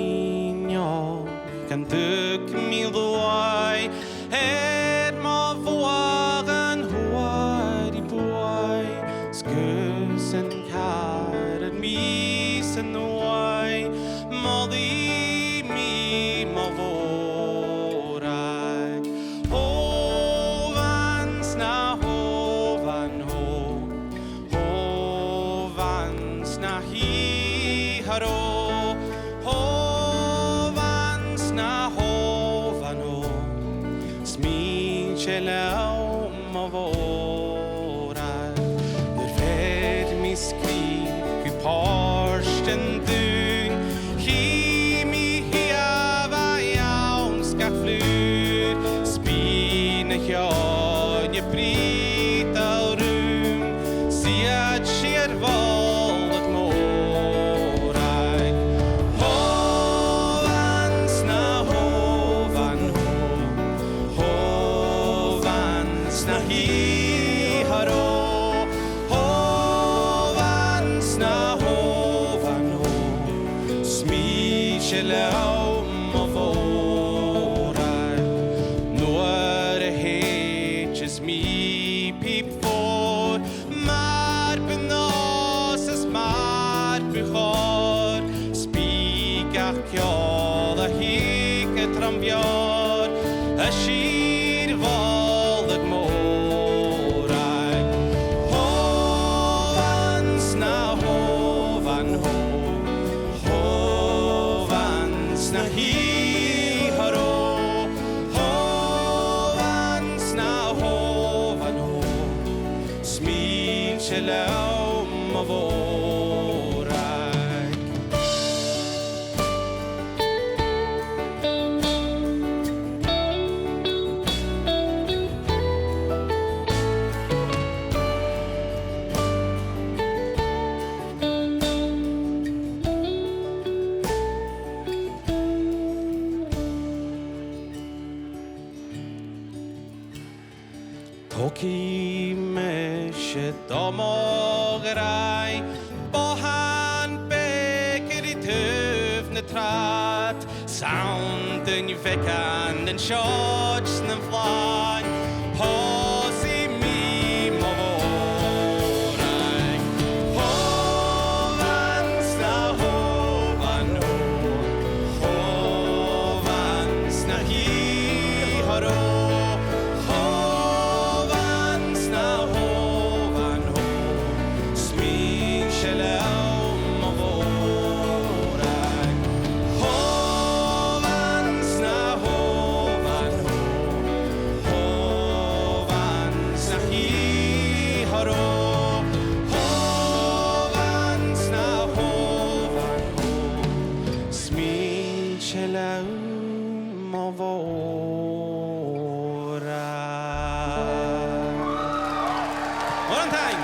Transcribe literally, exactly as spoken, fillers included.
Inneal gun tug mi luaidh air mo bhuadhan, thuirt i buaidh, 's gus an caraid mi san uaigh, molaidh mi mo mhòrag. Hò, bhan 's na hò, bhan hò, hò, bhan 's na hì, hò, rò, hò, bhan 's na hò, bhan hò, 's mi an seo leam mo mhòrag. Nuair a bheir mi sgrìob gu port an domhain, chì mi a' chiad bheatha anns gach flùr, 's bidh na h-eòin a' brìoghdail rium, 's iad sìor mholach mòr. Ach hò, bhan 's na hò, bhan hò, hò, bhan 's na hì, hò, rò, hò, bhan 's na hò, bhan hò, 's mi an seo leam mo mhòrag. Nuair a thèid mi pìob mhòr, mar bu nòs is mar bu chòir, 's bidh gach ceòl a thig trom fheòir, a' sìor mholach mòr. Ach hò, bhan 's na hò, bhan hò, hò, bhan 's na hì, hò, rò, hò, bhan 's na hò, bhan hò, 's mi an seo leam mo mhòrag. Togaidh mise do mo ghràidh bothan beag ri taobh na tràghad, sandan bheagan nan seòid 's nam flaithean, pòsaidh mi mo mhòrag. Hò, bhan 's na hò, bhan hò, hò, bhan 's na hì, hò, rò, hò, bhan 's na hò, bhan hò, 's mi an seo leam mo mhòrag. Hò, bhan 's na hò, bhan hò, hò, bhan 's na hì, hò, rò, hò, bhan 's na hò, bhan hò, 's mi an seo leam mo mhòrag. Mòran taing.